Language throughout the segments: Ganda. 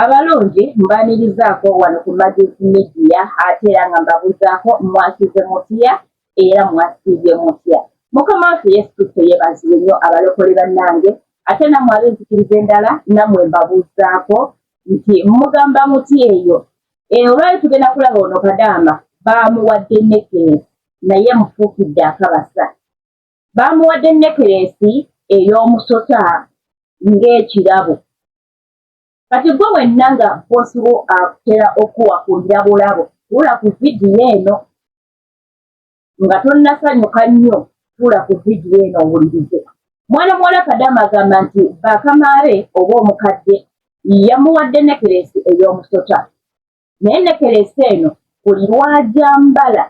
Abalungi mbanirizaako wano ku Magezi Media ate era nga mbabuuzaako mwasize mutya era mwasiibye mutya. Mukama waffe Yesu Kristo yeebazibwe nnyo abalokole bannange ate nammwe ab'enzikiriza endala nammwe mbabuuzaako nti mugamba mutya eyo. Eh, olwali tugenda kulaba ono kadaama baamuwadde nekeesi naye mufuukidde akabasa. Baamuwadde nekeesi ey'omusota ng'ekirabo. Kati gwe wenna nga boss wo akutera okuwa ku birabolabo tuula ku vidiyo eno nga tonnasanyuka nnyo tuula ku vidiyo eno owulirize. Mwana muwala Kadaama agamba nti bakamaabe oba omukadde yamuwadde nekereesi ey'omusota naye nekereesi eno buli lw'agyambala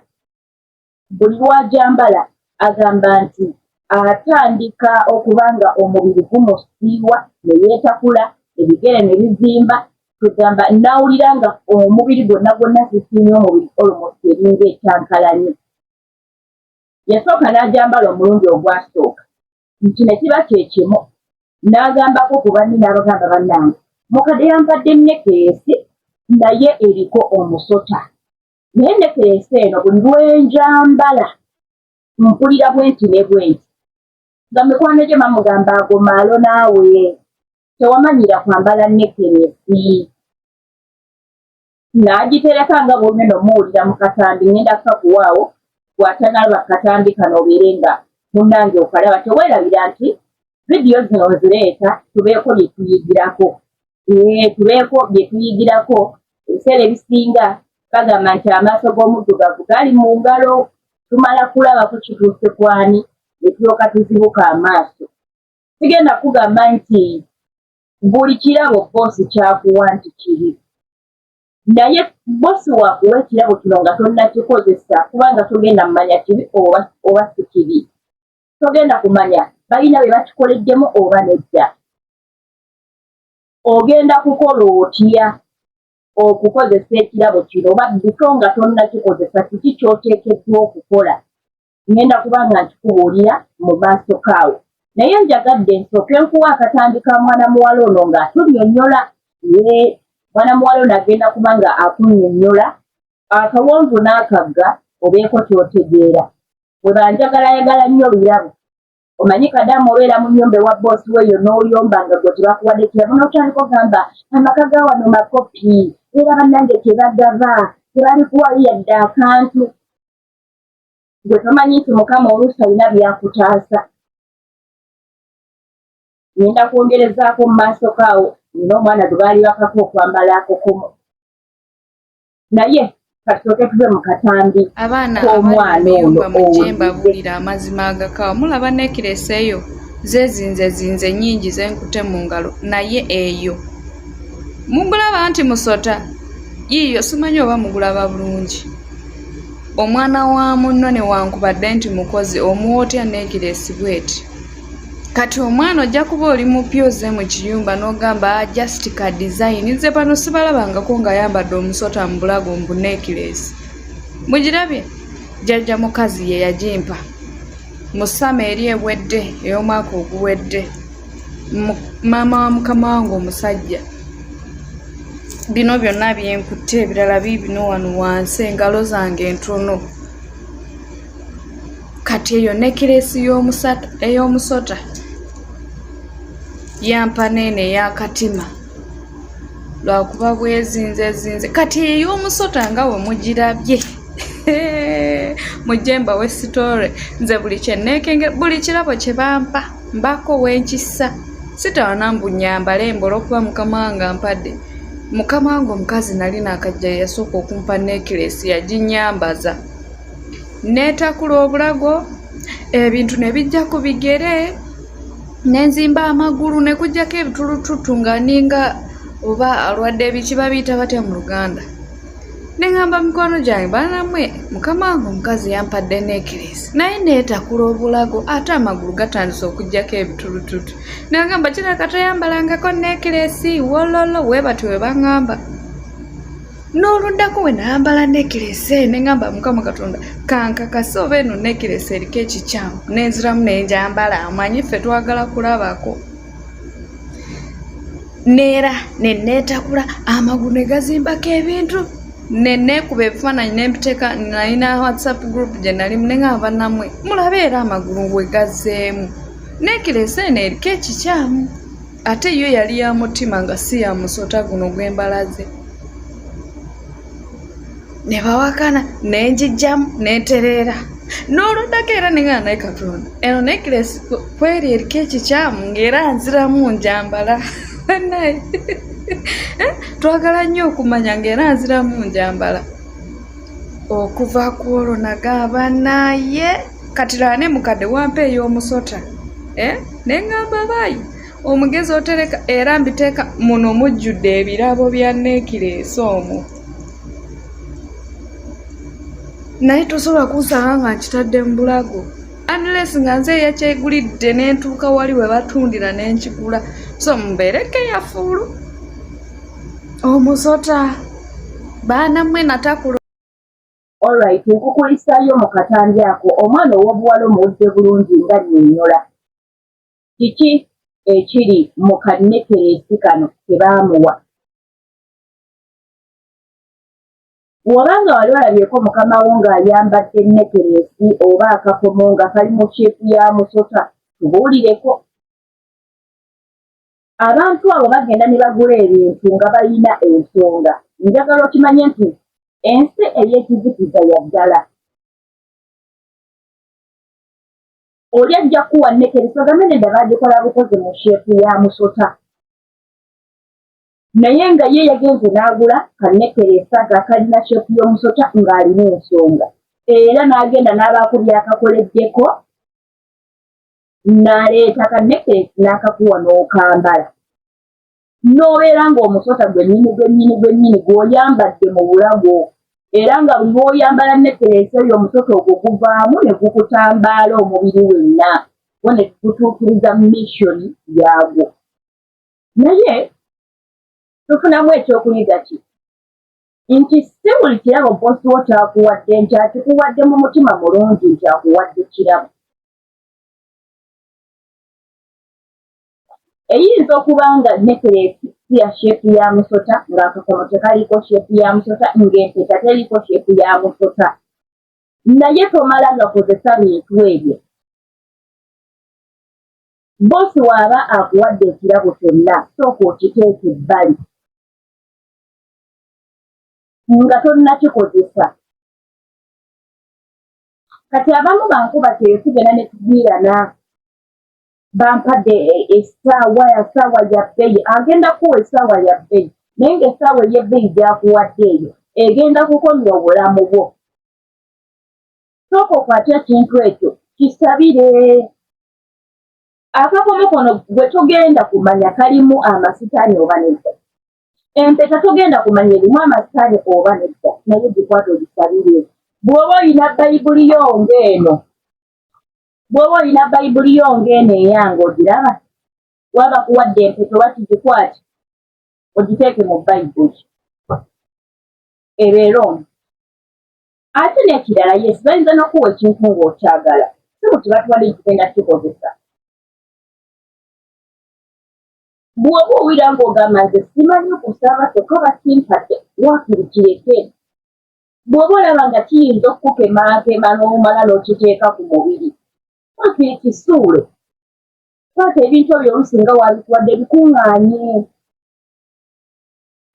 buli lw'agyambala agamba nti atandika okuba nga omubiri gumusiiwa ne yeetakula, ebigere ne bizimba, kwegamba n'awulira nga omubiri gwonna gwonna sisiimu y'omubiri almost eringa ekyankalanye. Yasooka n'agyambala omulundi ogwasooka nti ne kiba kye kimu n'agambako ku banne n'abagamba bannange mukadde yampadde nekeesi naye eriko omusota. Naye nekeesi eno buli lwenjambala mpulira bwenti ne bwenti nga mikwano gye bamugamba ago maalo naawe tewamanyira kwambala nekeesi n'agitereka nga bwogenda omuwulira mu katambi ngenda kukakuwaawo bw'atanalaba katambi kano obeere nga munnange okalaba teweerabira nti vidiyo zino nzireeta tubeeko bye tuyigirako ee tubeeko bye tuyigirako ebiseera ebisinga bagamba nti amaaso g'omuddugavu gali mu ngalo tumala kulabako kituuse kwani ne tulyoka tuzibuka amaaso sigenda kugamba nti buli kirabo boosi kyakuwa nti kibi naye boosi wakuwa ekirabo kino nga tonnakikozesa kubanga togenda mumanya kibi oba, oba si kibi togenda kumanya balina be bakikoleddemu oba nedda ogenda kukola otya okukozesa ekirabo kino oba bifo nga tonnakikozesa kiki ky'oteekeddwa okukola ngenda kuba nga nkikubuulira mu maaso kaawo naye njagadde nsooke nkuwa akatambi ka mwana muwala ono ng'atunnyonnyola ye mwana muwala ono agenda kuba nga akunnyonnyola akawonvu n'akagga obeeko ky'otegeera bwe banjagalayagala nnyo birabo omanyi kadamu obeera mu nyumba ewa boosi weeyo n'oyomba nga gwe tebakuwadde kirabo n'otandika ogamba amaka ga wano makopi era bannange tebagaba tebalikuwayo yadde akantu gwe tomanyi nti mukama oluusi alina byakutaasa ngenda kwongerezaako mu maaso kaawo nina omwana gwe baali bakako okwambala akokomo naye kasooke tuve mu katambi abaana k'omwana ono mujje mbabuulira amazima agakaawa mulaba nekiresi eyo zezinzezinze nyingi zenkute mu ngalo naye eyo mugulaba nti musota yiiyo simanyi oba mugulaba bulungi omwana wa munno newankubadde nti mukozi omuwa otya nekiresi bweti kati omwana ojja kuba oli mupya oze mu kiyumba n'ogamba ah, just ka design nze bano sibalabangako ng'ayambadde omusota mu bulago mbu necklace mugirabye jjajja mukazi ye yagimpa mu sama eri ewedde ey'omwaka oguwedde maama wa mukama wange omusajja bino byonna byenkutte ebirala biibino wano wansi engalo zange ntono Kati eyo nekireesi ey'omusota yampa n'eno ey'akatima lwakuba bwezinzezinze kati ey'omusota nga we mugirabye mujje mbawe sitoore nze buli kye neekengera buli kirabo kye bampa mbaako wenkissa sitawana mbu nyambale mbu olwokuba mukama wange ampadde mukama wange omukazi nali naakajja yasooka okumpa nekireesi yaginyambaza neetakula obulago ebintu ne bijja ku bigere ne nzimba amagulu ne kujjako ebitulututtu nga ninga oba alwadde biki babiyita batya mu Luganda ne ŋŋamba mikwano gyange baanamwe mukama wange omukazi yampadde neekiresi naye neetakula obulago ate amagulu gatandise okujjako ebitulututtu ne bagamba kirabika toyambalangako neekiresi wololo webatyo we baŋŋamba n'oluddako we nayambala nekiresi eyo ne ŋŋamba mukama katonda kankakase oba eno nekiresi eriko ekikyamu ne nziramu ne njambala amanyi ffe twagala kulabako Neera ne neetakula amagulu ne gazimbako ebintu ne neekuba ebifaananyi ne mbiteeka nalina whatsapp group gye nalimu ne ngamba bannammwe mulabe era amagulu we gazzeemu neekireese eno eriko ekikyamu ate yo yali ya mutima nga si ya musota guno gwe mbalaze ne bawakana ne ngijjamu ne ntereera n'oluddako era ne ngamba naye katonda eno necklace kweri eriko ekikyamu ng'era nziramu njambala naye eh, twagala nnyo okumanya ng'era nziramu njambala okuva ku olwo nagamba naye kati laba ne mukadde wampa ey'omusota eh, ne ŋŋamba baayi omugezi otereka era mbiteeka muno mujjudde ebirabo bya neekireesi omwo naye tosobola kunsanga nga nkitadde mu bulago unless nga nze eyakyegulidde ne ntuuka wali we batundira ne nkigula so mbeereko eyafuulu omusota baana mmwe natakula Alright, nkukulisaayo mu katambi ako omwana ow'obuwala omuwulidde bulungi nga nnyonnyola kiki ekiri mu kannekereesi kano ke baamuwa. Bw'oba nga wali olabyeko mukama wo ng'ayambadde nekereesi oba akakomo nga kali mu sheepu ya musota, tubuulireko. Abantu abo bagenda ne bagula ebintu nga balina ensonga. Njagala okimanye nti ensi ey'ekizikiza ya ddala. Oli ajja kukuwa nekeresi ogambe nedda baagikola bukozi mu sheepu ya musota. Naye nga ye yagenze n'agula ka nekeresi ako akalina sheepu y'omusota ng'alina ensonga. Era n'agenda n'abaako by'akakoleddeko n'aleeta ka necklace n'akakuwa n'okambala n'obeera ng'omusota gwennyini gwennyini gwennyini gw'oyambadde mu bulago era nga buli lw'oyambala necklace eyo omusota ogwo guvaamu ne gukutambaala omubiri wenna gwo ne gutuukiriza mission yaagwo naye tufunamu ekyokuyiga ki nti si buli kirabo bosi wo kyakuwadde nti akikuwadde mu mutima mulungi nti akuwadde kirabo Eyinza okuba nga necklace si ya shape ya musota, ng'akakomo tekaliko shape ya musota, ng'empeta teriko shape ya musota. Naye tomala gakozesa bintu ebyo. Bboosi w'aba akuwadde ekirabo kyonna, sooka okiteeke ebbali nga tonnakikozesa. Kati abamu bankuba kyeyo tugenda ne tugwirana bampadde essaawa ya ssaawa ya bbeeyi agenda kukuwa essaawa ya bbeeyi naye ng'essaawa ey'ebbeeyi gy'akuwadde eyo egenda kukomya obulamu bwo. Sooka okwate ekintu ekyo kisabire. Akakomo kono gwe togenda kumanya kalimu amasitaani oba nedda. Empeta togenda kumanya erimu amasitaani oba nedda naye gikwate ogisabire. Bw'oba olina Bayibuli yo ng'eno, bw'oba olina Bayibuli yo ng'eno eyange ogiraba, waba bakuwadde empeta oba kigikwate ogiteeke mu Bayibuli ebeere omwo. Ate n'ekirala, yes, bayinza n'okuwa ekintu ng'okyagala, si buli kye batuwadde nti tugenda kukikozesa. Bw'oba owulira ng'ogamba nze simanyi kusaba kyokka bakimpadde, waakiri kireke. Bw'oba olaba nga kiyinza okukukemaakema n'omala n'okiteeka ku mubiri, waakiri kisuule. Kwata ebintu ebyo oluusi nga wabikuwadde bikuŋŋaanye.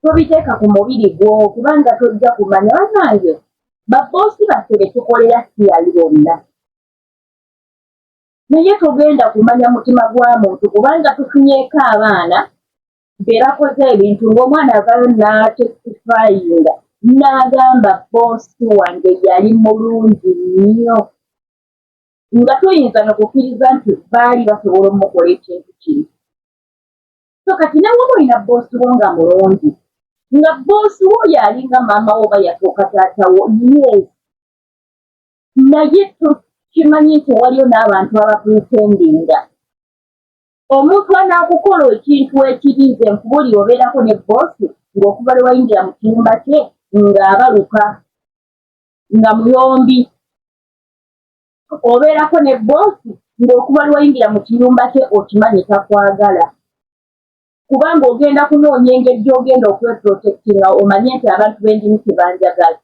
Tobiteeka ku mubiri gwo kubanga tojja kumanya. Bannange babboosi baffe be tukolera si yali bonna. Naye togenda kumanya mutima gwa muntu kubanga tufunyeeko abaana be bakoze ebintu ng'omwana avayo n'atestifayinga n'agamba bboosi wange yali mulungi nnyo nga toyinza nokukkiriza nti baali basobola omukola ekintu kino. So kati ne woba olina bboosi wo nga mulungi nga bboosi wo yalinga maama wo oba yatuuka taata wo yes naye tukimanyi nti waliyo n'abantu abapretendinga omuntu anaakukola ekintu ekibi nze nkubulira obeerako ne bboosi ng'okuva lwe wayingira mu kiyumba kye ng'abaluka nga muyombi obeerako ne bboosi ng'okuva lwe wayingira mu kiyumba kye okimanyi takwagala. Kubanga ogenda kunoonya engeri gy'ogenda okweprotectinga omanye nti abantu bendimu tebanjagala.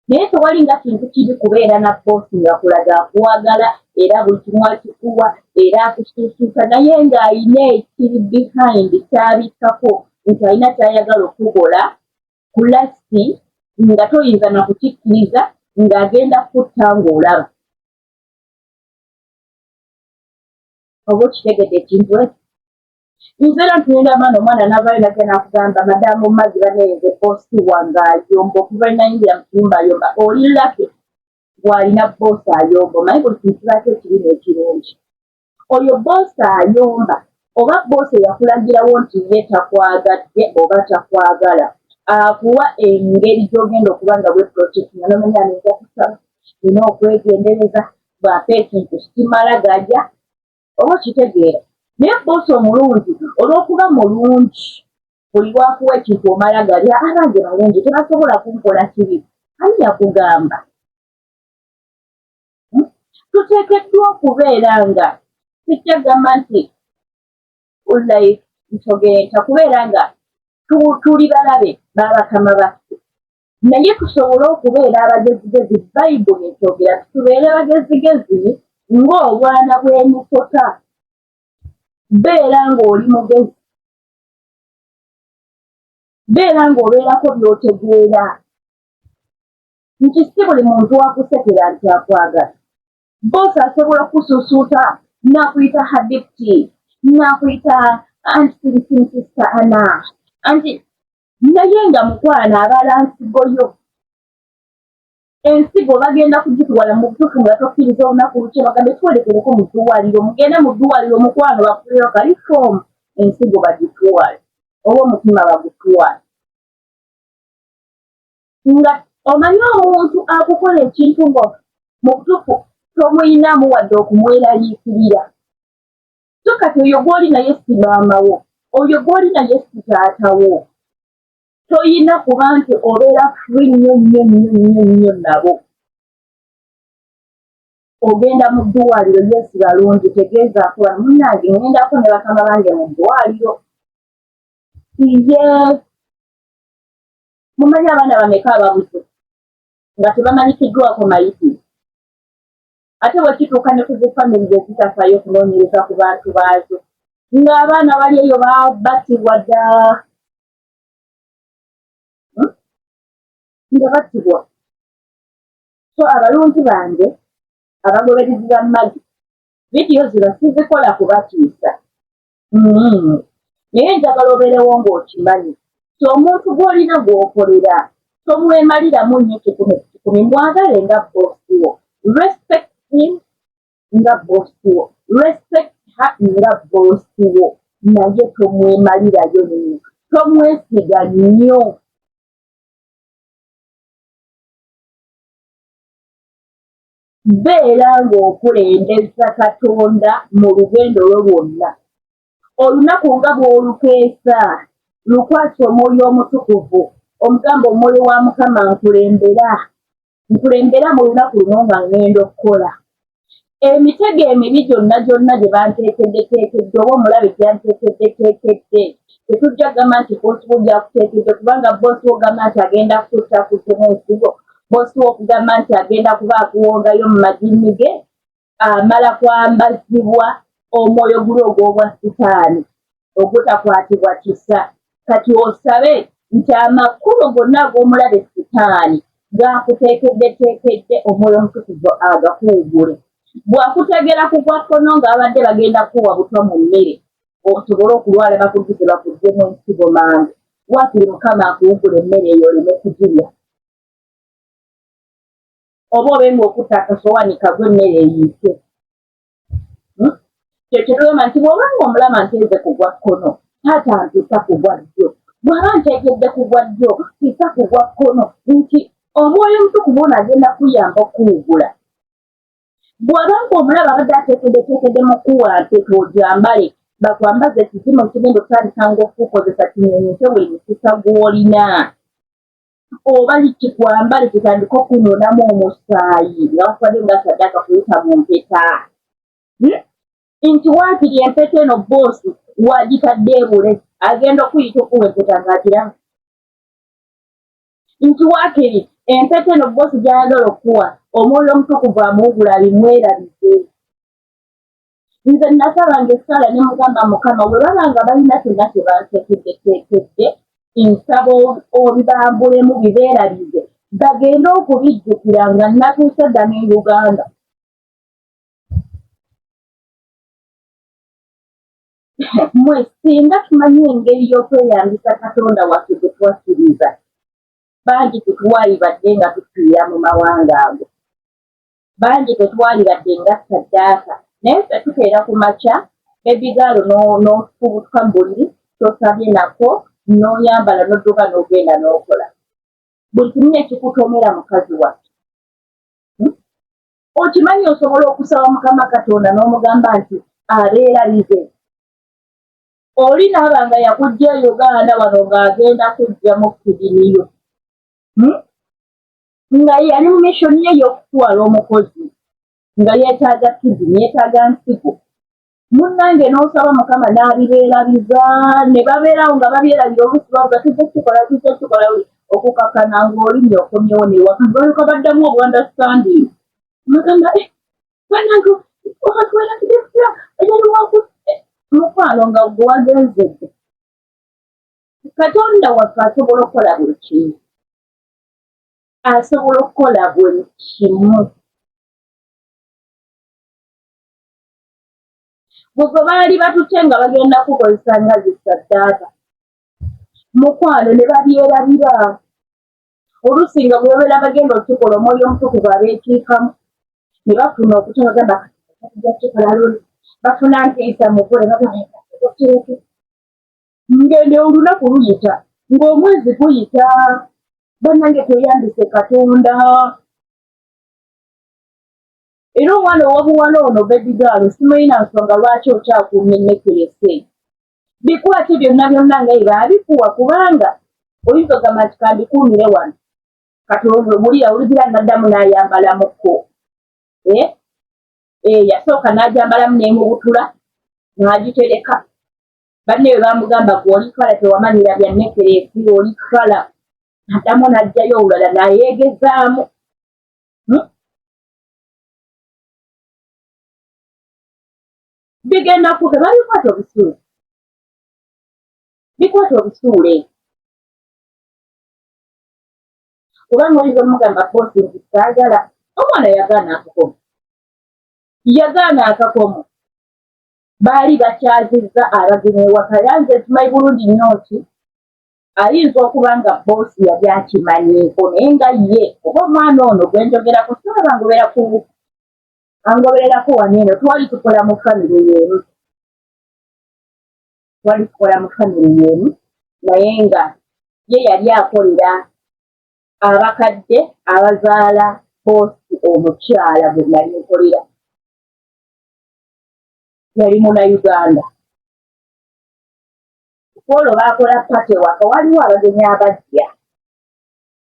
Naye tewali nga kintu kibi kubeera na bboosi nga kulaga akwagala era buli kimu akikuwa era akusuusuuta naye ng'alina ekiri behind kyabikkako nti alina ky'ayagala okukola ku lasiti nga toyinza na kukikkiriza ng'agenda kukutta ng'olaba. Oba okitegedde ekintu ekyo? Nze era ntunulira abaana omwana navayo najja nakugamba madamu mazi banenze bosi wange ayomba okuva nayingira mu kiyumba ayomba oli lucky gwalina bosi ayomba omanyi buli kintu kibaako ekibi n'ekirungi oyo bosi ayomba oba bosi eyakulagirawo nti ye takwagadde oba takwagala akuwa engeri gy'ogenda okuba nga weprotectinga nomanya nja kusaba nina okwegendereza bw'ampa ekintu sikimala gaja oba okitegeera naye boosi omulungi olw'okuba mulungi buli lwakuwa ekintu omala galya abange balungi tebasobola kunkola kibi ani yakugamba hmm? Tuteekeddwa okubeera nga sijja gamba nti like ntogenta kubeera nga tuli balabe babakama baffe naye tusobole okubeera abagezigezi. Bayibuli ekyogera tubeere bagezigezi ng'obwana bw'emisota. Beera ng'oli mugezi, beera ng'obeerako by'otegeera nti si buli muntu wakusekera nti akwagala. Boosi asobola okukusuusuuta n'akuyita habibti, n'akuyita anti sinsista ana anti, naye nga mukwano abala nsigo yo. Ensigo bagenda kugitwala mu butuufu nga tokkiriza olunaku lukye bagambe twerekereko mu ddwaliro, mugende mu ddwaliro mukwano bakuleyo kalifoomu, ensigo bagitwale oba omutima bagutwale. Nga omanyi omuntu akukola ekintu nga mu butuufu tomuyinamu wadde okumweraliikirira. So kati oyo gw'oli naye si maama wo, oyo gw'oli naye si taata wo, toyina kuba nti obeera free nnyo nnyo nnyo nnyo nnyo nabo. Ogenda mu ddwaliro, yes balungi, tegeezaako bano munnange ŋŋendako ne bakama bange mu ddwaliro. Ye mumanyi abaana bameka ababuze nga tebamanyikiddwako mayitire? Ate bwe kituuka ne ku zi family ezitafaayo kunoonyereza ku bantu baazo, ng'abaana bali eyo battibwa dda, Nga battibwa. So abalungi bange abagoberezi ba Magi, vidiyo zino sizikola kubatiisa, Naye njagala obeerewo ng'okimanyi ti omuntu gw'olina gw'okolera tomwemaliramu nnyo 100%. Mwagale nga boosi wo, respect him nga boosi wo, respect her nga boosi wo, naye tomwemalirayo nnyo, tomwesiga nnyo. Beera ng'okulembeza Katonda mu lugendo lwo lwonna. Olunaku nga bw'olukeesa, lukwase Omwoyo Omutukuvu, omugambe, Omwoyo wa Mukama nkulembera, nkulembera mu lunaku luno nga ŋŋenda okukola. Emitego emibi gyonna gyonna gye banteekeddeteekedde oba omulabe gy'anteekeddeteekedde, tetujja kugamba nti bboosi wo gy'akuteekedde, kubanga bboosi wo ogamba nti agenda kukutta akuzzemu ensigo, bboosi wo okugamba nti agenda kuba akuwongayo mu majinni ge, amala kwambazibwa omwoyo guli ogw'obwa sitaani ogutakwatibwa kisa. Kati osabe nti amakubo gonna ag'omulabe sitaani gaakuteekeddeteekedde, Omwoyo Omutukuvu agakuwugule. Bw'akutegera ku gwa kkono nga babadde bagenda kukuwa butwa mu mmere osobole okulwala bakudduze bakuggyemu ensigo mangu, waakiri Mukama akuwugule emmere eyo oleme kugirya. Oba obe ng'okutte akasowaani kagwe emmere eyiike. Kyekyo tugamba nti bw'oba ng'omulaba nteeze ku gwa kkono, taata mpisa ku gwa ddyo, bw'aba nteekedde ku gwa ddyo, mpisa ku gwa kkono, nti Omwoyo Omutukuvu ono agenda kuyamba okukuwugula. Bw'oba ng'omulaba abadde ateekeddeteekedde mu kuwa mpeta ogyambale, bakwambaze ekizimu ekigenda okutandika ng'okukozesa kinyunyunte buli mukisa gw'olina, oba kikwambale kitandike okunuunamu omusaayi nga bakubadde nga saddaaka kuyita mu mpeta. Nti waakiri empeta eno bboosi Wagitadde ebule, agenda okuyita okuwa empeta ng'agiraba nti waakiri empeta eno boosi gy'ayagala okukuwa, Omwoyo Omutukuvu amuwugula abimwerabize. Nze nasabanga essaala ne mugamba, Mukama, bwe baba nga balina kyonna kye banteekeddeteekedde, nsaba obibambulemu bibeerabize, bagende okubijjukira nga natuuse dda ne Uganda. Mwe singa tumanyi engeri y'okweyambisa Katonda waffe gwe twakkiriza, bangi tetwalibadde nga tufiira mu mawanga ago. Bangi tetwalibadde nga ssaddaaka. Naye ffe tukeera ku makya, baby girl n'ofubutuka mu buliri, tosabye nako, n'oyambala n'odduka n'ogenda n'okola. Buli kimu ne kikutomera mukazi wattu. Okimanyi osobola okusaba Mukama Katonda n'omugamba nti abeerabize. Oli n'aba nga yakujja e Uganda wano ng'agenda kuggyamu kidini yo. Nga yali mu mission ye ey'okutwala omukozi nga yeetaaga kidini, yeetaaga nsigo. Munnange n'osaba Mukama n'abibeerabiza ne babeerawo nga babyerabira oluusi bavuga tujja kukikola tujja kukikola okukakkana ng'olinnya okomyewo n'ewaka balyoka baddamu obwandastanding bagamba eh, bannange okatwerabidde tutya eyali waku eh, mukwano nga gwe wagenzedde. Katonda waffe asobola okukola buli kimu, asobola okukola buli kimu. Gwe gwe baali batutte nga bagenda kukozesa nga zi ssaddaaka, mukwano, ne babyerabira. Oluusi nga bwe babeera bagenda okukikola, Omwoyo Omutukuvu abeekiikamu ne bafuna okutya, bagamba tujja kukikola luli, bafuna ntiisa mugole, bagamba kireke. Ngende olunaku luyita, ng'omwezi guyita, bannange tweyambise Katonda. Era omwana ow'obuwala ono baby girl simanyi na nsonga lwaki okyakuumye necklace eyo. Bikwate byonna byonna nga bye baabikuwa kubanga oyinza ogamba nti kambikuumire wano. Kati wulira olugira n'addamu n'ayambalamukko. Eh? Eh, yasooka n'agyambalamu n'emubutula n'agitereka. Banne bwe baamugamba gwe oli fala tewamanyira bya necklace oli fala. N'addamu n'aggyayo olulala n'ayeegezaamu. Bigenda kuke babikwata obusuule, bikwata obusuule, kubanga oyinza omugamba boosi nti saagala. Omwana yagaana akakomo, yagaana akakomo. Baali bakyazizza abagenyi ewaka. Yanze nkimanyi bulungi nnyo nti ayinza okuba nga boosi yali akimanyiiko, naye nga ye oba omwana ono gwe njogerako saba ngobera ku angobererako wano eno, twali tukola mu famire y'emu, twali tukola mu famire y'emu, naye nga ye yali akolera abakadde abazaala boosi omukyala gwe nali nkolera, yali muna Uganda. Kwolwo baakola pate ewaka, waliwo abagenyi abajja.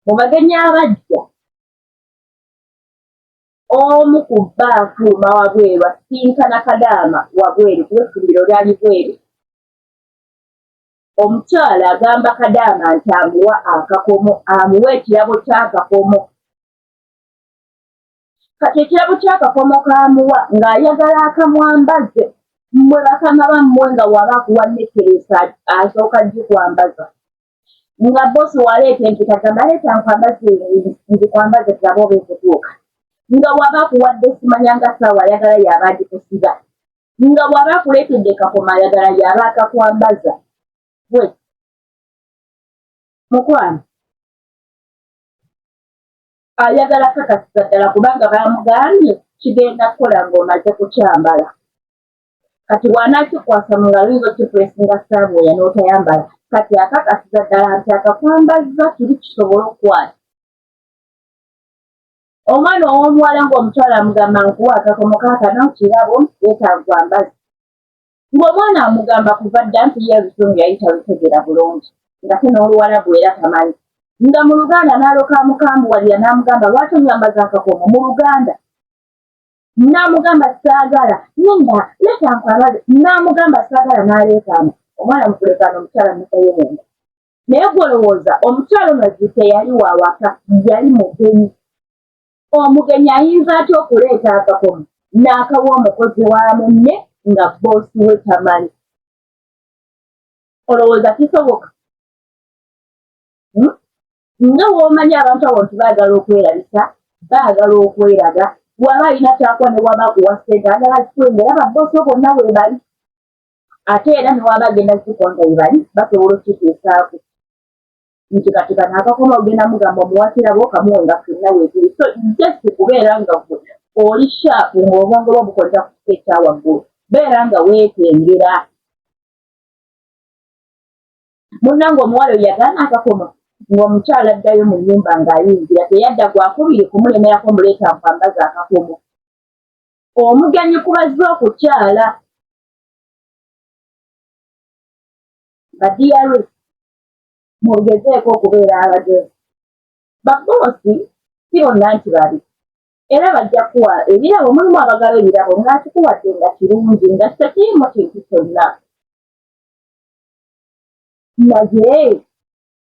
Mu bagenyi abajja, omu ku bba afuluma wabweru asisinkana kadaama wabweru, kuba effumbiro lyali bweru. Omukyala agamba kadaama nti amuwa akakomo, amuwa ekirabo ky'akakomo. Kati ekirabo ky'akakomo k'amuwa ng'ayagala akamwambaze. Mmwe bakama bammwe nga waba akuwa necklace asooka gikwambaza. Nga bosi waleeta empeta gamba leeta nkwambaze, nzikwambaze tulabe oba ekutuuka. Nga waba akuwadde simanya nga ssaawa ayagala y'aba agikusiba. Nga waba akuleetedde kakomo ayagala y'aba akakwambaza. Gwe mukwano ayagala kakasiza ddala kubanga bamugambye kigenda kukola ng'omaze kukyambala. Kati bw'anaakikwasa mu ngalo oyinza okipulesinga saabuweya n'otayambala. Kati akakasiza ddala nti akakwambazza kiri kisobole okukwata. Omwana ow'omuwala ng'omukyala amugamba nkuwa akakomo kaakano kirabo leeta nkwambaze. Ng'omwana amugamba kuva dda nti ye Oluzungu yali talutegeera bulungi ngate n'Oluwarabu era tamanyi. Nga mu Luganda n'alyoka amukambuwalira n'amugamba lwaki onyambaza akakomo mu Luganda. N'amugamba saagala, ninda leeta nkwambaze. N'amugamba saagala n'aleekaana. Omwana mu kulekaana omukyala n'addayo munda. Naye gwe olowooza omukyala ono teyali wa waka, yali mugenyi. Omugenyi ayinza atya okuleeta akakomo n'akawa omukozi wa munne nga bboosi we tamanyi? Olowooza kisoboka? Hmm? Nga w'omanyi abantu abo nti baagala okwerabisa, baagala okweraga, waba alina kyakuwa ne waba akuwa ssente ayagala azikuwe ng'era babboosi bo bonna weebali. Ate era ne waba agenda zikuwa nga webali basobola okukituusaako nti kati kano akakoma ogenda mugamba omuwa kirabo okamuwe nga ffenna weetuli. So just kubeera nga gwe oli sharp ng'obwongo bwo bukolera ku kika ekya waggulu, beera nga weekengera. Munnange omuwala oyo yagaana akakomo ng'omukyala addayo mu nnyumba ng'ayingira teyadda gwakubiri kumulemerako muleeta nkwambaza akakomo. Omugenyi ku bazze okukyala ba DRS mugezeeko okubeera abagezi. Babboosi si bonna nti babi era bajja kuwa ebirabo, mulimu abagaba ebirabo ng'akikuwadde nga kirungi nga tekirimu kintu kyonna naye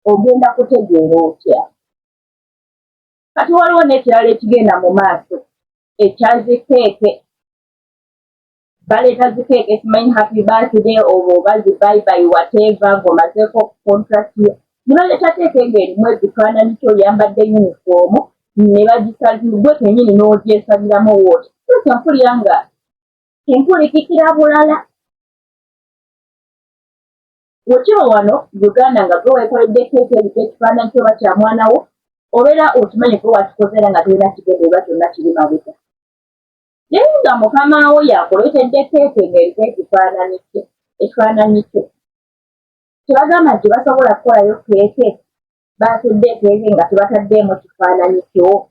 ogenda kutegeera otya? Kati waliwo n'ekirala ekigenda mu maaso ekya zikeeke. Baleeta zikeeke simanyi happy birthday oba oba zi bye bye whatever ng'omazeeko contract yo ne baleeta keeke ng'erimu ekifaananyi kyo oyambadde yunifoomu ne bagisala gwe kennyini n'ogyesaliramu wooti. Keeke mpulira nga empulikikira bulala. Wekiba wano Uganda nga gwe wekoledde keeke eriko ekifaananyi kyo oba kya mwana wo obeera okimanyi gwe wakikoze era nga tolina kigendererwa kyonna kiri mabega. Naye nga mukama wo yakuleetedde keeke ng'eriko ekifaananyi kye ekifaananyi kyo. Tebagamba nti basobola kukolayo keeke baatudde keeke nga tebataddeemu kifaananyi kyo.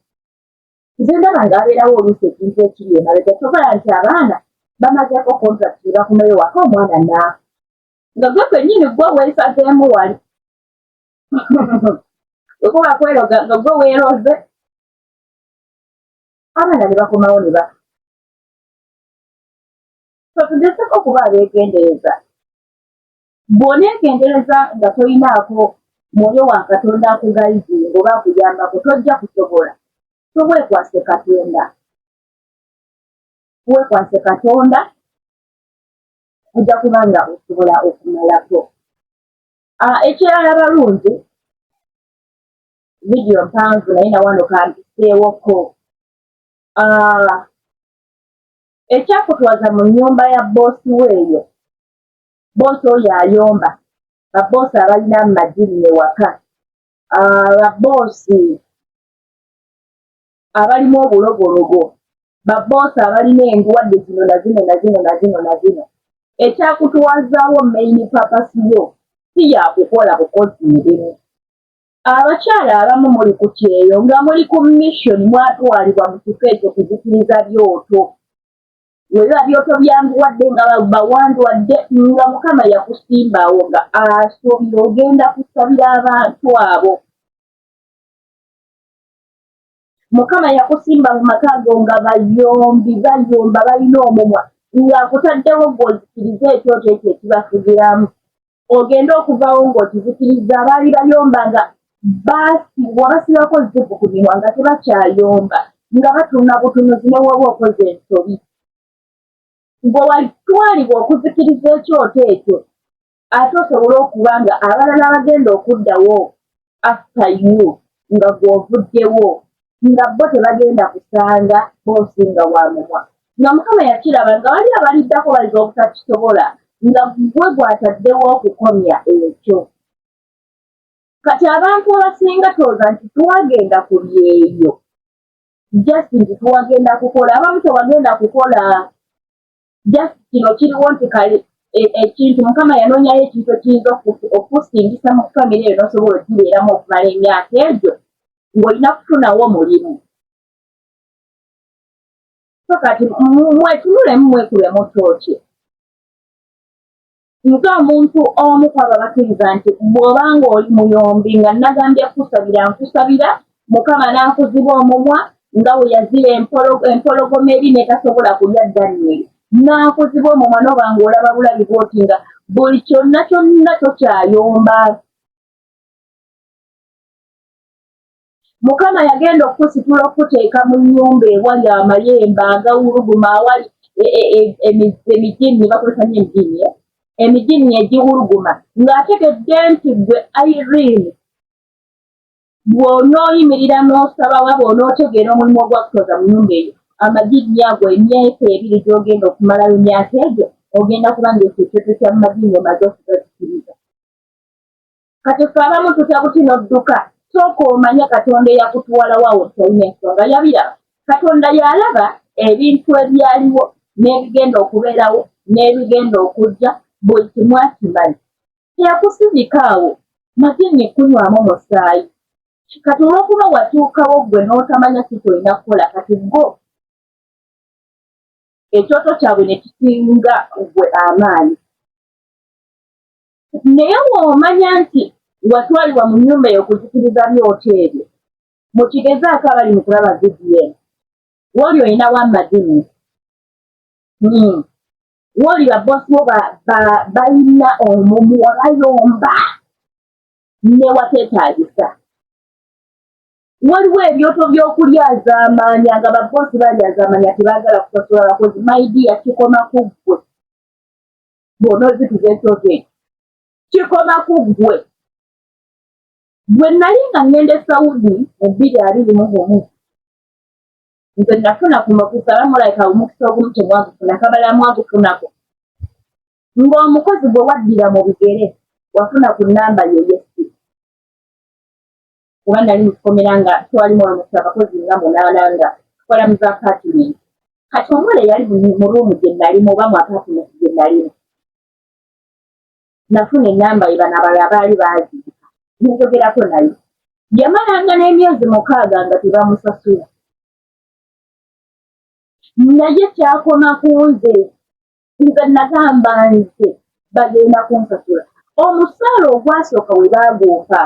Nze ndaba nga wabeerawo oluusi ekintu ekiri emabega ky'okola nti abaana bamazeeko contract ne bakomayo waka omwana n'afa nga gwe kwennyini gwe weesazeemu wali okuba kweroga nga gwe weeroze abaana ne bakomawo ne bafa. So tugezeko okuba abeegendereza. Bw'oneegendereza nga tolinaako mwoyo wa Katonda akugayidinga oba akuyambako tojja kusobola. So weekwase Katonda. Weekwase Katonda ojja kuba nga osobola okumalako. Ah, ekirala balungi vidiyo mpanvu naye na wano kampiseewoko. Ah, ekyakutwaza mu nnyumba ya bboosi we eyo Bboosi oyo ayomba, babboosi abalina amajinni ewaka, babboosi abalimu obulogologo, babboosi abalina endwadde zino na zino na zino na zino na zino. Ekyakutwazaawo main purpose yo si ya kukola bukozi mirimu. Abakyala abamu muli ku kyeyo nga muli ku mission mwatwalibwa mu kifo ekyo kuzikiriza byoto. Webiba byoto byanguwadde nga bawandwadde nga mukama yakusimbawo nga asuubira ogenda kusabira abantu abo. Mukama yakusimba mu maka go nga bayombi bayomba balina omumwa ng'akutaddewo gw'ozikirize ekyoto ekyo ekibafugiramu. Ogende okuvawo ng'okizikiriza abaali bayomba nga baasibwa basibako zipu ku mimwa nga tebakyayomba nga batunula butunuzi ne w'oba okoze ensobi. Gwe watwalibwa okuzikiriza ekyoto ekyo ate osobole okuba nga abalala abagenda okuddawo after you nga gwe ovuddewo nga bo tebagenda kusanga boosi nga wa mumwa nga mukama yakiraba nga wali abaliddako bayinza obutakisobola nga gwe gwataddewo okukomya ekyo. Kati abantu abasinga tulowooza nti twagenda ku byeyo just nti twagenda kukola, abamu tewagenda kukola just kino kiriwo nti kale ekintu mukama yanoonyayo ekintu ekiyinza okukusingisa mu famire eyo n'osobola ogibeeramu okumala emyaka egyo ng'olina kufunawo omulimu. So kati mwetunulemu mwekubemu tooki. Nze omuntu omu kwabo abakkiriza nti bw'oba ng'oli muyombi nga nnagambye kukusabira nkusabira Mukama n'akuziba omumwa Nga bwe yazira empologoma eri n'etasobola kulya Danyeri, n'akuziba omumwa n'oba ng'olaba bulabi bw'oti nga buli kyonna kyonna tokyayomba. Mukama yagenda okukusitula okukuteeka mu nnyumba ewali amayembe agawuluguma, awali emijinni, bakozesa nnyo emijinni, eh? Emijinni egiwuluguma, ng'ategedde nti ggwe Irene bw'onooyimirira n'osaba oba bw'onootegeera omulimu ogwakutoza mu nnyumba eyo, amajinni ago emyaka ebiri gy'ogenda okumalayo emyaka egyo ogenda kuba ng'ekyo ekyoto kya majinni omaze okugazikiriza. Kati ffe abamu tutya buti n'odduka. Sooka omanye Katonda eyakutwalawo awo nti alina ensonga. Yabiraba. Katonda y'alaba ebintu ebyaliwo n'ebigenda okubeerawo n'ebigenda okujja, buli kimu akimanyi. Teyakusindika awo majinni kunywamu musaayi. Kati olw'okuba watuukawo ggwe n'otamanya ki ky'olina kukola, kati go ekyoto kyabwe ne kisinga ggwe amaanyi. Naye bw'omanya nti watwalibwa mu nnyumba eyo kuzikiriza byoto ebyo, mukigezaako abali mu kulaba vidiyo eno. W'oli olinawo amajinni. W'oli babboosi bo balina omumwa, bayomba ne wateetaagisa. Waliwo ebyoto by'okulyazaamaanya nga babboosi balyazaamaanya tebaagala kusasula bakozi. My dear, kikoma ku ggwe. Bw'onoozikiza ekyoto ekyo, kikoma ku ggwe. Bwe nnali nga ŋŋenda e Saudi mu 2021, nze nafuna ku mukisa, aba mulabika omukisa ogumu temwagufuna, kabala mwagufunako ng'omukozi gwe waddira mu bigere wafuna ku nnamba yo ey'essimu, kuba nali mu kikomera nga twalimu almost abakozi nga munaana nga tukola mu za apartment. Kati omuwala eyali mu ruumu gye nalimu oba mu apartment gye nalimu, nafuna ennamba ye, bano abalala baali baaziika, nenjogerako naye. Yamalanga n'emyezi 6 nga tebamusasula, naye kyakoma ku nze. Nze nagamba nze bagenda kunsasula. Omusaala ogwasooka we baagumpa,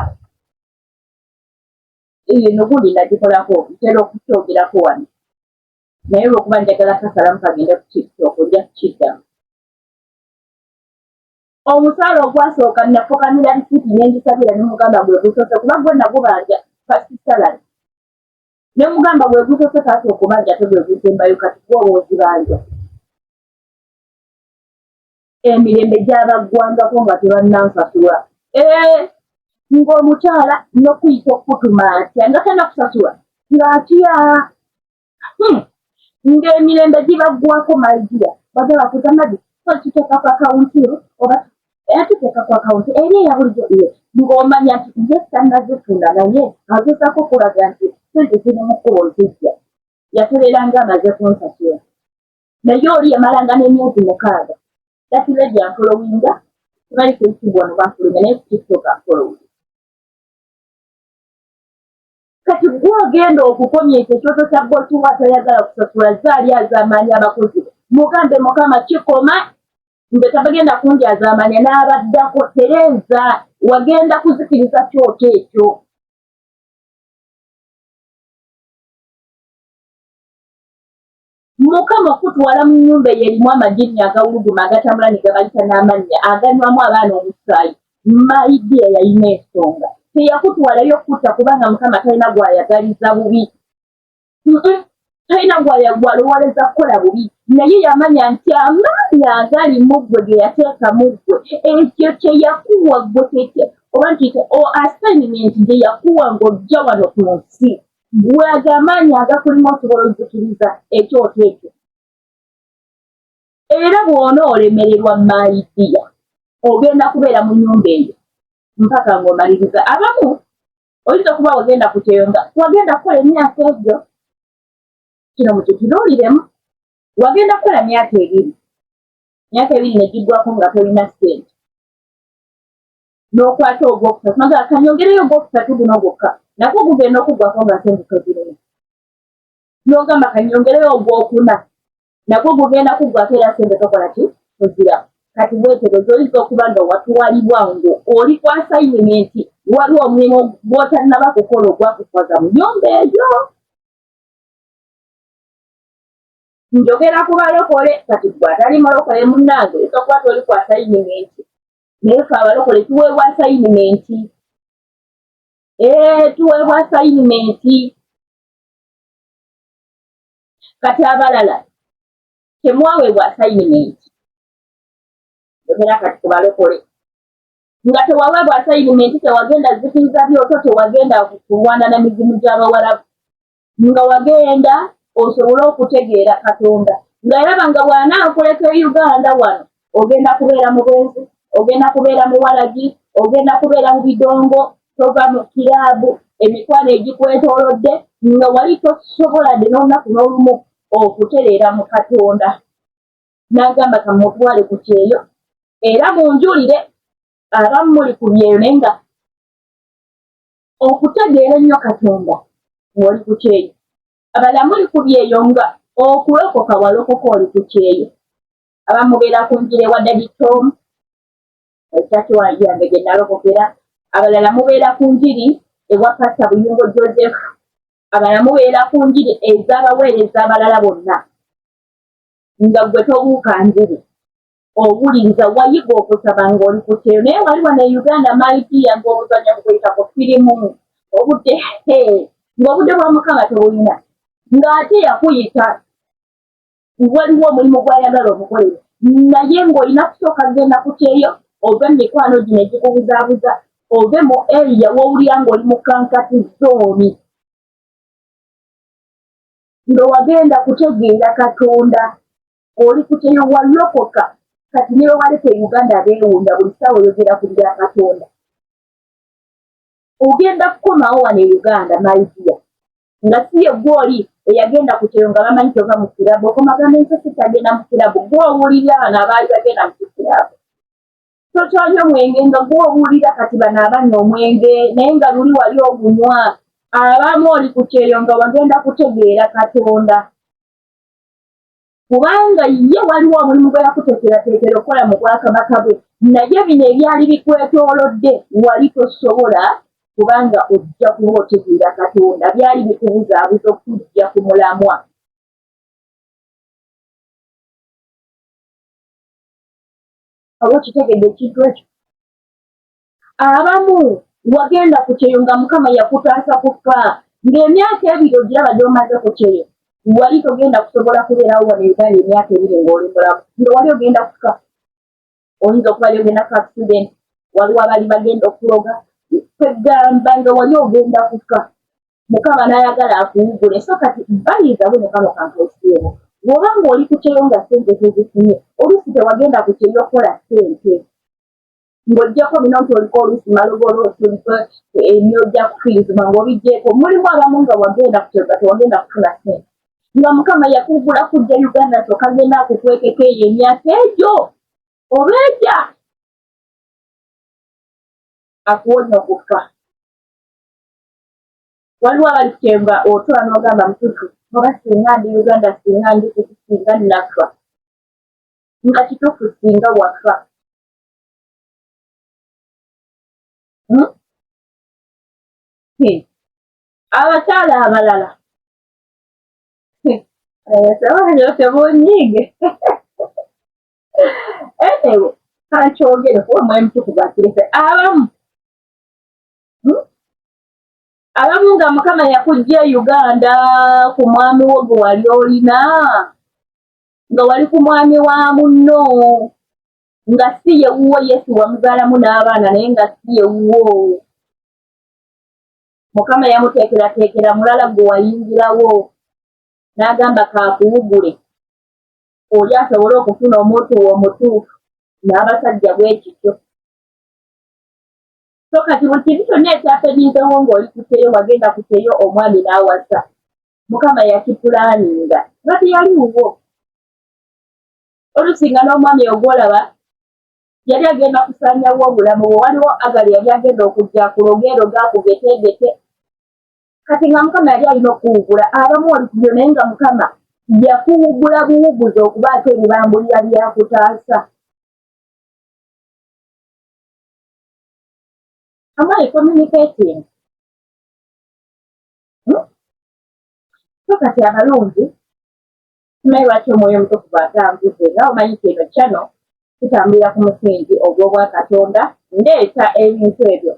eyo eno gundi nagikolako, ntera okukyogerako wano, naye olwokuba njagala kasalamu kagende ku TikTok, nja kukiddamu. Omusaala ogwasooka nafukamira risiiti nengisabira ne mugamba gwe gusoose, kuba gwe nagubanja first salary, ne mugamba gwe gusoose taata okubanja ate gwe gusembayo, kati gwoba ozibanja. Emirembe gyabaggwangako nga tebannansasula. Ee, ng'omukyala n'okuyita okukutuma atya nga tannakusasula, ng'atya. Ng'emirembe gibaggwako, my dear, bajja bakuta madi so kiteeka ku akawunti yo oba era kiteeka ku akawunti eri eya bulijjo ye, ng'omanya nti ye tannazifuna, naye agezaako okulaga nti ssente ziri mu kkubo zijja. Yatereera ng'amaze kunsasula, naye oli yamalanga n'emyezi 6. That lady anfollowinga, simanyi ku YouTube wano banfollowinga, naye ku TikTok anfollowinga. Kati gwe ogenda okukomya ekyo ekyoto kya bosi wo atayagala kusasula zaali azaamaanyi abakozi be, mugambe Mukama kikoma, nze tabagenda kundyazaamaanya n'abaddako. Tereeza, wagenda kuzikiriza kyoto ekyo. Mukama okukutwala mu nnyumba eyo erimu amajinni agawuluguma agatambula ne gabayita n'amannya aganywamu abaana omusaayi, my dear, yalina ensonga. Teyakutwalayo kukutta, kubanga Mukama talina gw'ayagaliza bubi. Talina gw'alowoleza kukola bubi, naye yamanya nti amaanyi agali mu ggwe ge yateeka mu ggwe, ekyo kye yakuwa ggwe kye, oba nkiyite assignment gye yakuwa ng'ojja wano ku nsi. Gwe ago amaanyi agakulimu osobola ozikiriza ekyoto ekyo. Era bw'onoolemererwa, my dear, ogenda kubeera mu nnyumba eyo mpaka ng'omaliriza. Abamu oyinza okuba wagenda ku kyeyo nga wagenda kukola emyaka egyo, kino mukitunuuliremu, wagenda kukola myaka ebiri, myaka ebiri ne giggwako nga tolina ssente, n'okwata ogwokusatu naga kanyongereyo ogwokusatu guno gwokka, nagwo gugenda okuggwako nga ssente tozirina, n'ogamba kanyongereyo ogwokuna, nagwo gugenda kuggwako era ssente tokola ki, tozira. Kati weetereze, oyinza okuba nga watwalibwa ngo oli ku assignment, waliwo omulimu gw'otannaba kukola ogwakutwaza mu nnyumba eyo. Njogera ku balokole, kati gwe atali mulokole munnange oyinza okuba toli ku asayinimenti, naye fe abalokole tuweebwa asayinimenti. Ee, tuweebwa asayinimenti. Kati abalala temwaweebwa asayinimenti. Njogera kati ku balokole. Nga tewaweebwa asayinimenti, tewagenda zikiriza byoto, tewagenda kulwana na mizimu gy'abawarabu. Nga wagenda osobole okutegeera Katonda, nga yalaba nga bw'anaakuleka e Uganda wano ogenda kubeera mu bwenzi, ogenda kubeera mu walagi, ogenda kubeera mu bidongo, tova mu kiraabu, emikwano egikwetoolodde, nga wali tosobola dde n'olunaku n'olumu okutereera mu Katonda. N'agamba kamutwale ku kyeyo, era munjulire abamu muli ku byeyo naye nga okutegeera ennyo Katonda ng'oli ku kyeyo. Abalala muli ku byeyo nga okulokoka walokoka oli ku kyeyo. Abamu mubeera ku njiri ewa Daddy Tom, ekyaki yange gye nalokokera. Abalala mubeera ku njiri ewa Pastor Buyungo Joseph. Abalala mubeera ku njiri ez'abaweereza abalala bonna nga ggwe tobuuka njiri. Owuliriza wayiga okusaba ng'oli ku kyeyo naye wali wano e Uganda maidiya ng'obuzanyo bukuyita ku firimu obudde ng'obudde bwa Mukama tobulina ng'ate yakuyita waliwo omulimu gw'ayagala omukolere naye ng'olina kusooka kugenda ku kyeyo ove mu mikwano gino egikubuzaabuza ove mu area w'owulira ng'oli mu kankati zooni nga wagenda kutegeera Katonda. Oli ku kyeyo walokoka kati ne bwewaleka e Uganda beewuunya buli ssaawa oyogera ku bya Katonda. Ogenda kukomawo wano e Uganda my dear nga si ye gwe oli eyagenda ku kyeyo nga bamanyi tova mu kirabu okomagamba ensi sikyagenda mu kirabu gwe owulira bano abaali bagenda mu kirabu tokyanywa mwenge nga gwe owulira kati bano abanywa omwenge naye nga luli wali ogunywa abamu oli ku kyeyo nga wagenda kutegeera Katonda. Kubanga ye waliwo omulimu gwe yakuteekerateekera okukola mu bwakabaka bwe, naye bino ebyali bikwetoolodde wali tosobola, kubanga ojja kuba otegeera Katonda, byali bikubuzaabuza okukuggya ku mulamwa. Oba okitegedde ekintu ekyo? Abamu wagenda ku kyeyo nga Mukama yakutaasa kufa, ng'emyaka ebiri ogiraba gy'omaze ku kyeyo, wali togenda kusobola kubeerawo wano e Uganda emyaka ebiri ng'oli mulamu, nga wali ogenda kufa. Oyinza okuba wali ogenda kufa accident, waliwo abali bagenda okuloga, kwegamba nga wali ogenda kufa. Mukama n'ayagala akuwugule. So kati bayizawe ne kano kankaisiyewo. Bw'oba ng'oli ku kyeyo nga ssente tozifunye, oluusi tewagenda ku kyeyo okukola ssente. Ng'oggyeko bino nti oliko oluusi malobolo, oliko emyoyo gya kufiirizibwa ng'obiggyeko, mulimu abamu nga wagenda ku kyeyo nga tewagenda kufuna ssente. Nga Mukama yakugula kujja Uganda nti okagenda akukwekeko eyo emyaka egyo oba egya akuwonya okufa. Waliwo abali ku kyeyo nga otula n'ogamba mutuufu oba singa ndi Uganda singa ndi kuki singa nnafa. Nga kituufu singa wafa. Hmm? Abakyala abalala tebunyiige anyway kankyogere kuba omwoyo mutukuvu akirese abamu hmm? Abamu nga Mukama yakujja e Uganda ku mwami wo gwe wali olina nga wali ku mwami wa munno nga si ye wuwo Yesu wamuzaalamu n'abaana naye nga si ye wuwo. Mukama yamuteekerateekera mulala gwe wayingirawo n'agamba kaakuwugule oli asobole okufuna omuntu we omutuufu n'abasajja bwe kityo. So kati buli kintu kyonna ekyapeninzewo ng'oli ku kyeyo wagenda ku kyeyo omwami n'awasa Mukama yakipulaaninga nga teyali wuwo. Oluusi nga n'omwami oyo gw'olaba yali agenda kusaanyawo obulamu bwo, waliwo Agali yali agenda okujja akulogeeroge akugeteegete. Kati nga Mukama yali alina okukuwugula, abamu oli ku byo naye nga Mukama yakuwugula buwuguzi okubaako ebibambulira by'akutaasa. Am I communicating? Hmm? So kati abalungi Simanyi lwaki omwoyo omutukuvu atambuze nga omanyi nti eno channel tutambulira ku musingi ogw'obwakatonda ndeeta ebintu ebyo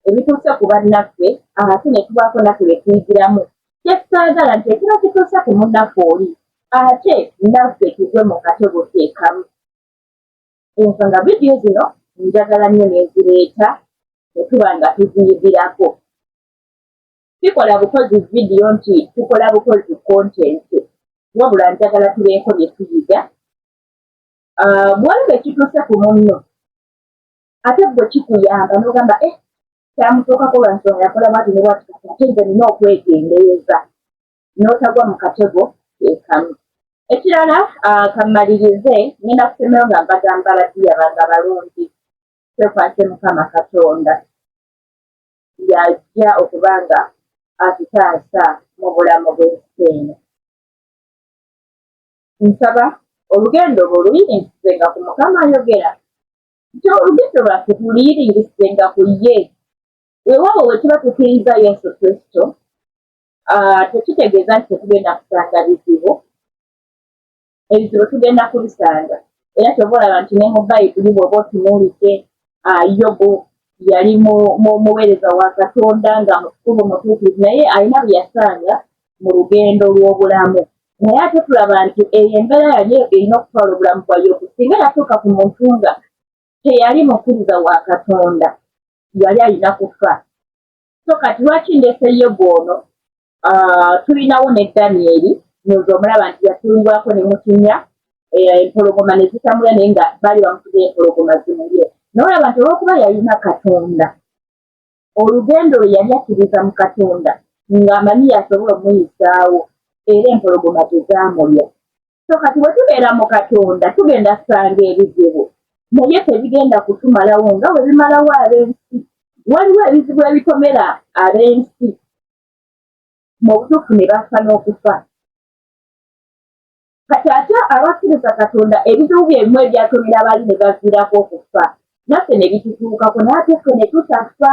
ebituuse ku bannaffe ate ne tubaako naffe bye tuyigiramu kye saagala nti ekiba kituuse ku munnaffe oli ate naffe tugwe mu katego ke kamu ensonga vidiyo zino njagala nnyo nezireeta ne tuba nga tuziyigirako sikola bukozi vidiyo nti tukola bukozi content wabula njagala tubeeko bye tuyiga ah, bwolaba ekituuse ku munno ate gwe kikuyamba nogamba eh kyamutuukako lwa nsonga yakola bwati ne bwati kati ate nze nina okwegendereza n'otagwa mu katego kekamu ekirala ah, kammalirize ngenda kusemero nga mbagamba badiya bange abalungi twekwase mukama katonda yajja okuba nga atutaasa mu bulamu bw'ensi eno nsaba olugendo lwo luyiringisizenga ku mukama ayogera nti olugendo lwaffe tuluyiriŋŋisizenga ku ye weewaawo we tuba tukkiriza yesu kristo ah, tekitegeeza nti tetugenda kusanga bizibu ebizibu tugenda kubisanga era kyova olaba nti ne mu bayibuli bw'oba otunuulidde ah, yobu yali muweereza wa katonda nga mutukuvu mutuukirivu naye alina bye yasanga mu lugendo lw'obulamu naye ate tulaba nti eyo embeera yali erina okutwala obulamu bwa yobu singa yatuuka ku muntu nga teyali mukkiriza wa katonda yali alina kufa so kati lwaki ndese yobu ono ah, tulinawo ne danyeri noza omulaba nti yatuulibwako ne mukinya eh, empologoma ne zitambula naye nga baali bamutuga empologoma zimulye naye olaba nti olwokuba yalina katonda olugendo lwe yali akkiriza mu katonda ng'amanyi yasobola omuyisaawo era empologoma tezaamulya so kati bwe tubeera mu katonda tugenda kusanga ebizibu naye tebigenda kutumalawo nga bwe bimalawo ab'ensi waliwo ebizibu ebitomera ab'ensi mu butuufu ne bafa n'okufa kati ate abakkiriza katonda ebizibu bye bimu ebyatomera bali ne baviirako okufa naffe ne bitutuukako naye ate ffe ne tutafa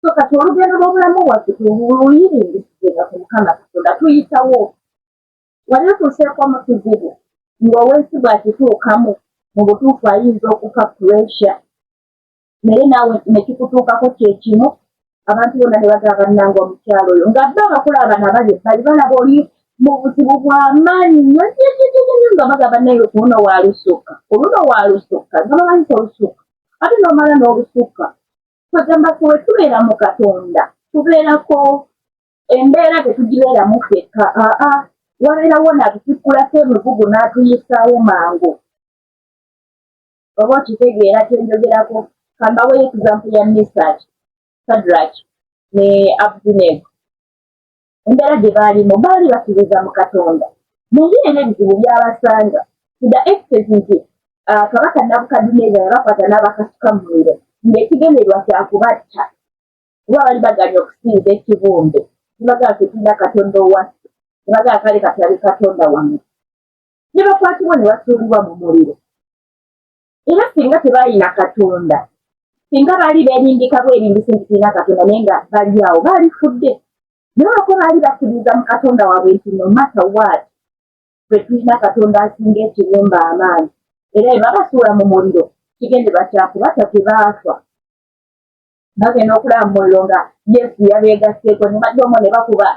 so kati olugendo lw'obulamu bwaffe tuluyiringisizenga ku mukama katonda tuyitawo wali otuuseeko mu kizibu ng'owensi bw'akituukamu mu butuufu ayinza okufa pressure naye naawe nekikutuukako kyekimu abantu bonna ne bagamba bannange omukyalo oyo nga bo abakulu abano abali ebbali balaba oli mu buzibu bw'amaanyi nnyo nnyo nga bagamba naye oluno walusukka oluno walusukka nga bamanyi olusukka ate n'omala n'olusukka kwegamba ffe we tubeera mu katonda tubeerako embeera tetugibeeramu ffekka aa wabeerawo natutikkulako emigugu n'atuyisaawo mangu oba okitegeera kyenjogerako kambaweyo example ya misach sadrach ne abdinego embeera gye baalimu baali bakkiriza mu katonda naye era ebizibu byabasanga to the extent nti ah, kabaka nabukaduneza yabakwata n'abakasuka mu muliro ng'ekigendererwa kyakubatta kuba bali baganya okusinza ekibumbe nebagamba tetulina katonda owaffe nebagamba kale katulabe katonda wammwe ne bakwatibwa ne basuulibwa mu muliro era singa tebalina katonda singa baali beerimbika bwerimbisi nti tulina katonda naye nga bali awo baalifudde naye olwokuba baali bakkiririza mu katonda waabwe nti no matter what ffe tulina katonda asinga ekibumba amaanyi era bwe babasuula mu muliro kigendererwa kyakubata tebaafa bagenda okulaba mu muliro nga yesu yabeegasseeko ne badde omwo ne bakuba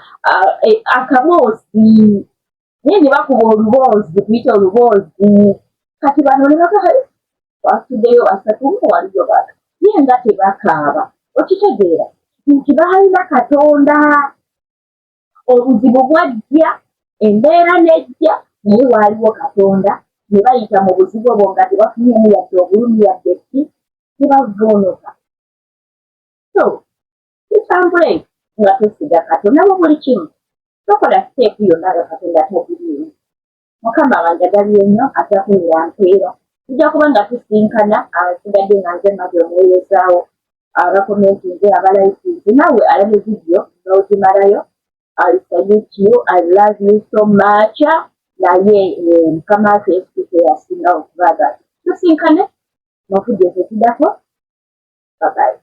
eh, akaboozi naye ne bakuba oluboozi tuyite oluboozi kati bano ne bagaa twasuddeyo basatu mu waliyo bana ye nga tebakaaba okitegeera nti baalina katonda obuzibu bwajja embeera nejja naye waaliwo katonda ne bayita mu buzibu obwo nga tebafunyemu yadde obulumi yadde ki tebavvuunuka so tutambule nga twesiga katonda mu buli kimu tokola siteepu yonna nga katonda tagiriimu mukama wanjagalire nnyo atakumira mpeera tujja kuba nga tusinkana abasigadde nga nze mazi omuweerezaawo abakomentinze abalayikinze naawe alabye vidiyo n'ogimalayo I salute you, I love you so much naye eh, mukama waffe yesu kristo yasinga okubaagala tusinkane mu vidiyo zetuddako babayi.